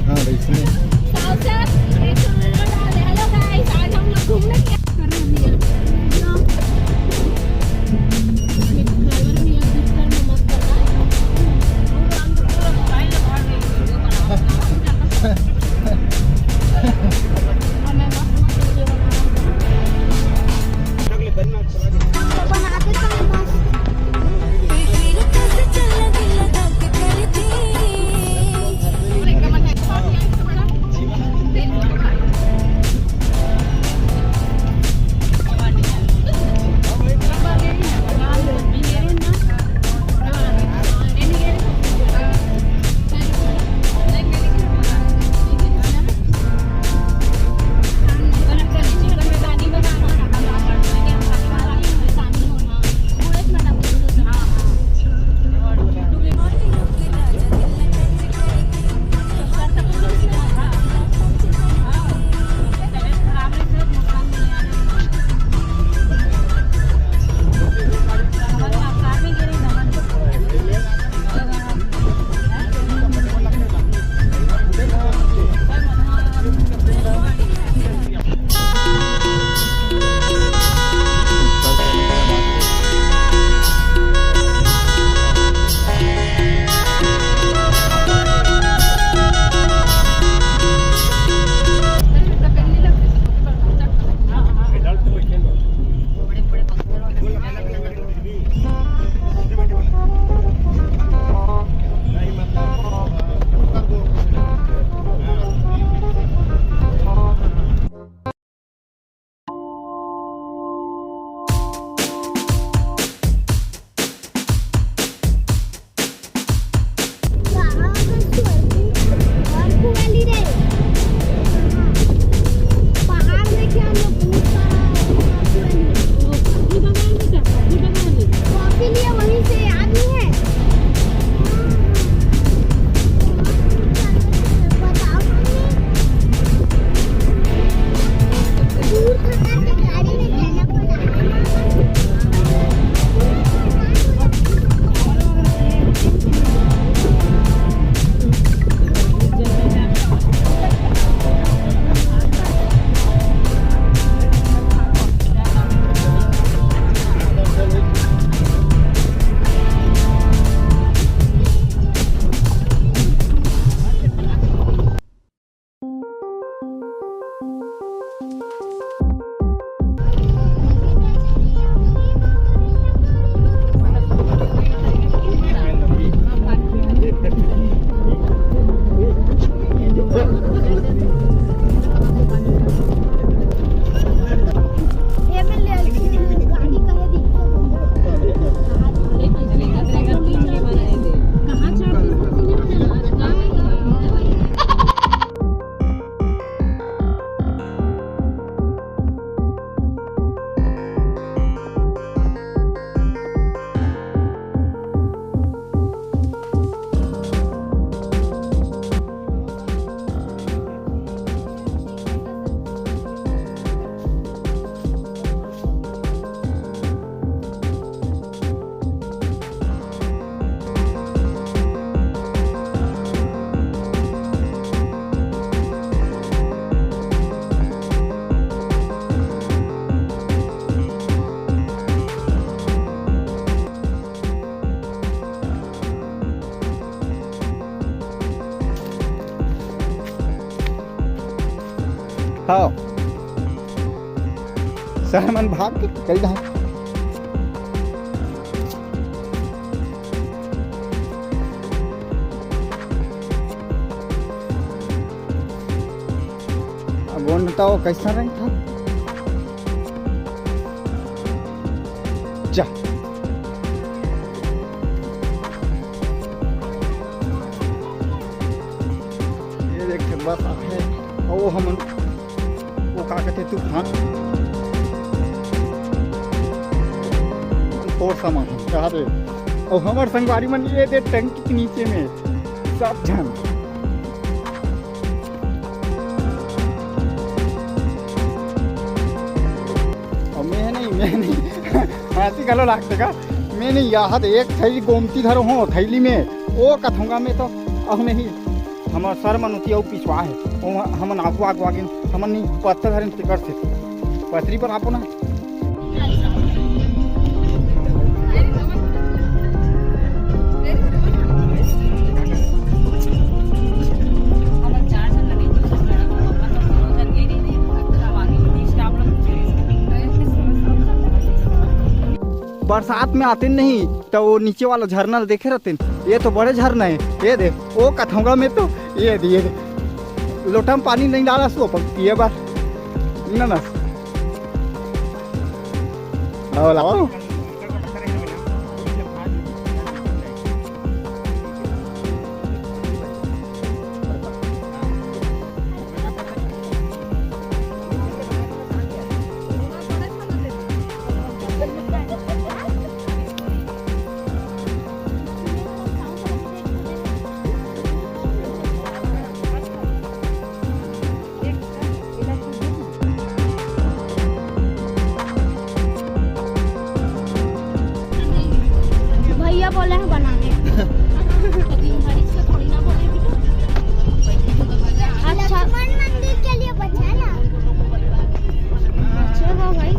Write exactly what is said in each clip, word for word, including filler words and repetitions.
हाँ भाई, इसमें। हाँ। सर मन भाग के चल जाए। अब वो बताओ कैसा रंग था? जा। ये देख बस है। ओ हमन वो का कहते तूफान। और सामान कहा दे। और हमर संगवारी मन ये दे टंकी के नीचे में सब झन। और मैं नहीं, मैं नहीं। हाँसी घलो लागथे का? मैं नहीं, यह तो एक थैली गोमती धरो हो थैली में, ओ कथोंगा में तो अहू नहीं, हमर सर मन उती अउ पिछवा है, ओ हमन आगू आगू आगे, हमन नहीं पत्थर धरे टिकट से पथरी पर आपो ना। बरसात में आते नहीं तो वो नीचे वाला झरना ल देखे रहते। ये तो बड़े झरना है, ये दे, वो कथौंगा में तो, ये दे, ये दे। लोटा में पानी नहीं डाला सो अपन पिए बार। ना, ना। आओ, लाओ। भैया बोले हैं बनाने। अच्छा। लक्ष्मण मंदिर के लिए बचा ना। अच्छा, हाँ भाई।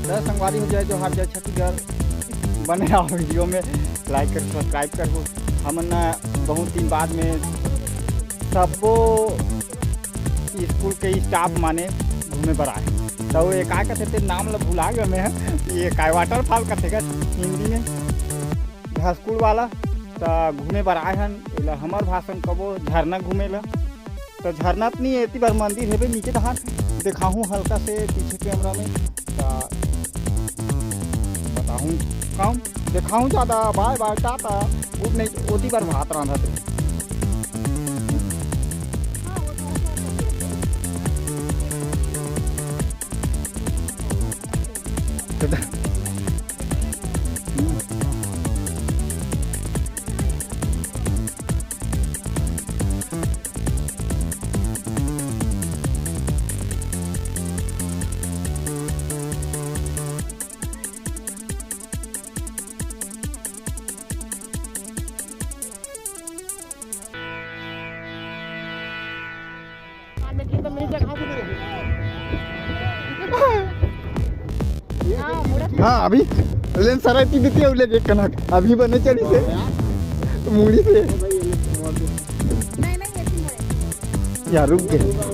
तो संगवारी हो, जय जोहार, जय छत्तीसगढ़। बने रहो वीडियो में, लाइक करो, सब्सक्राइब करो। हमन ना बहुत दिन बाद में सबो स्कूल के स्टाफ माने घूमे बर आए। तो ये का कथे, ते नाम ला भुला गया मैं, ये काय वाटरफॉल कथे का हिंदी में, घसकुड़ वाला। त घूमे बर आए हन, एला हमर भाषा में कबो झरना घूमे ला। त झरना त नहीं, एती बार मंदिर हेबे नीचे तहां, देखाहूं हल्का से पीछे कैमरा में। त बताहूं काम, देखाहूं ज्यादा, बाय बाय, टाटा, गुड नाइट, ओती बार भात रांधत रहे। हाँ, अभी लेन सराय ती देती है, उले देख कनक अभी बने चली से मुड़ी से। यार, रुक गए।